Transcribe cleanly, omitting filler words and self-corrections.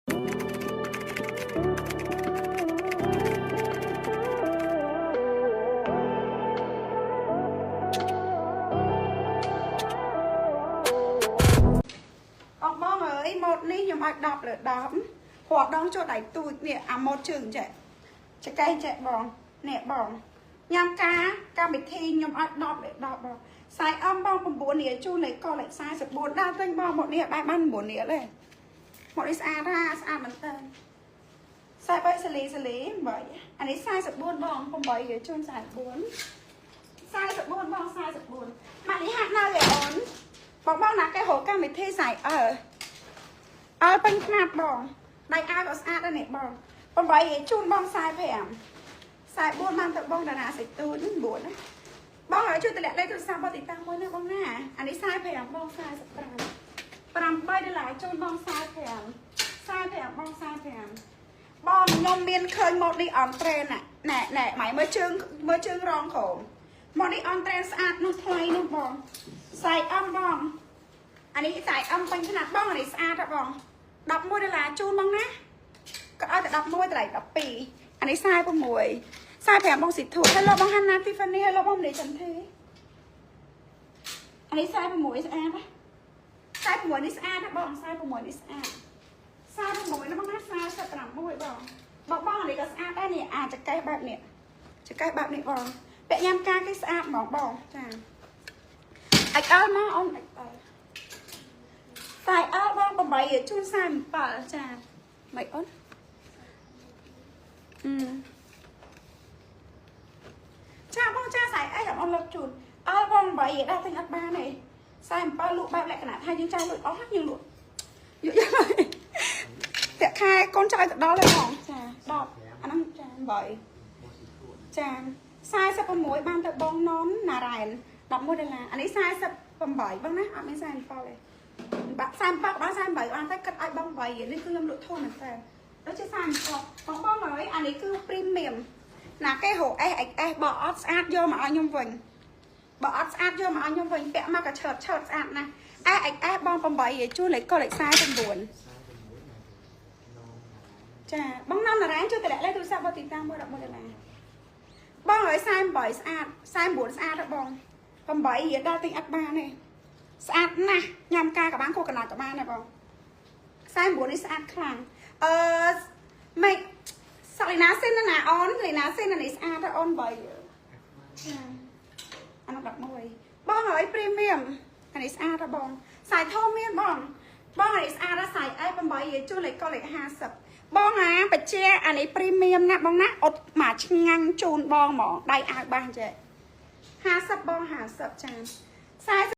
អស់បងអើយម៉ូតនេះខ្ញុំឲ្យ10លើ10ព្រោះដងចូលដៃទូចនេះអាម៉ូតជើងចេះចកេះចេះបងនេះបងញ៉ាំការកម្មវិធីខ្ញុំឲ្យ10លើ10បងខ្សែអមបង9រៀលជូនលេខកលេខ44ដើរទិញបងម៉ូតនេះបែបបាន9រៀលទេម៉ូតនេះស្អាតហាស្អាតមែនតើ43សាលីសាលី8អានេះ44បង8រៀលជូន44 44បង44ម៉ាក់នេះហាក់នៅឯអូនបងបងណាគេរកកម្មវិធីខ្សែអើអើពេញខ្នាតបងដៃអាវក៏ស្អាតដែរនេះបង8រៀលជូនបង45 44បានទៅបងតារាសាច់ទូច9ណាបងឲ្យជួយតម្លាក់លេខទូរស័ព្ទបងទីតាំងមួយណាបងណាអានេះ45បង45 8ដុល្លារជូនបង45 45បង45បងខ្ញុំមានឃើញម៉ូតនេះអនត្រេនណែណែម៉ៃមើលជើងមើលជើងរងក្រោមម៉ូតនេះអនត្រេនស្អាតនោះថ្លៃនោះបងខ្សែអំបងអានេះខ្សែអំពេញខ្នាតបងអានេះស្អាតហ៎បង11ដុល្លារជូនបងណាក៏ឲ្យតែ11តម្លៃ12អានេះ46 45បងស៊ីធូ Hello បងហាណា Tiffany Hello បងមនីចន្ទធីអានេះ46ស្អាតណា46នេះស្អាតណាបង46នេះស្អាត46ណាបងណា46បងបងបងអានេះក៏ស្អាតដែរនេះអាចកេះបែបនេះចកេះបែបនេះបងពាក់ញ៉ាំការគេស្អាតហ្មងបងចា XL មកអូន XL ខ្សែ L បង8ជូន47ចាមិនអូនអឺចាបងចាខ្សែអីអូនលើកជូនអើបង8ដែរទិញអត់បានទេ47លក់បែបលក្ខណៈថាយើងចាយលុយអស់យើងលក់យកយកតាក់ខែកូនចៅទៅដល់ហើយបងចា10អាហ្នឹងចា8ចា46បានទៅបងននណារ៉ែន11ដុល្លារអានេះ48បងណាអត់មាន47ទេបាក់47បាន48បានតែគិតឲ្យបង8នេះគឺខ្ញុំលក់ធូរមែនតើដូចជា47បងបងហើយអានេះគឺ premium ណាគេរក S XS បើអត់ស្អាតយកមកឲ្យខ្ញុំវិញបើអត់ស្អាតយកមកឲ្យខ្ញុំវិញពាក់មកក៏ឆើតឆើតស្អាតណាស់ S XS បង8ជូនលេខកលេខ49ចាបងនំណារ៉ាជួយតម្លាក់លេខទូរស័ព្ទបងទីតាំងមួយ11ដុល្លារបងឲ្យ48ស្អាត49ស្អាតហ៎បង8រៀលដល់ទិញអត់បានទេស្អាតណាស់ញ៉ាំការក៏បានគោកកណាក៏បានដែរបង49នេះស្អាតខ្លាំងអឺមិនសក់លីណាសិនណាអូនលីណាសិននេះស្អាតហ៎អូន8ចាអានោះ11បងហើយ premium អានេះស្អាតហ៎បងខ្សែធំមានបងបងអានេះស្អាតហ៎ខ្សែ S 8រៀលជួលលេខកលេខ50បងអាបជាអានេះ premium ណាបងណាអត់មកឆ្ងាញ់ជូនបងហ្មងដៃអាវបាសចេះ50បង50ចា40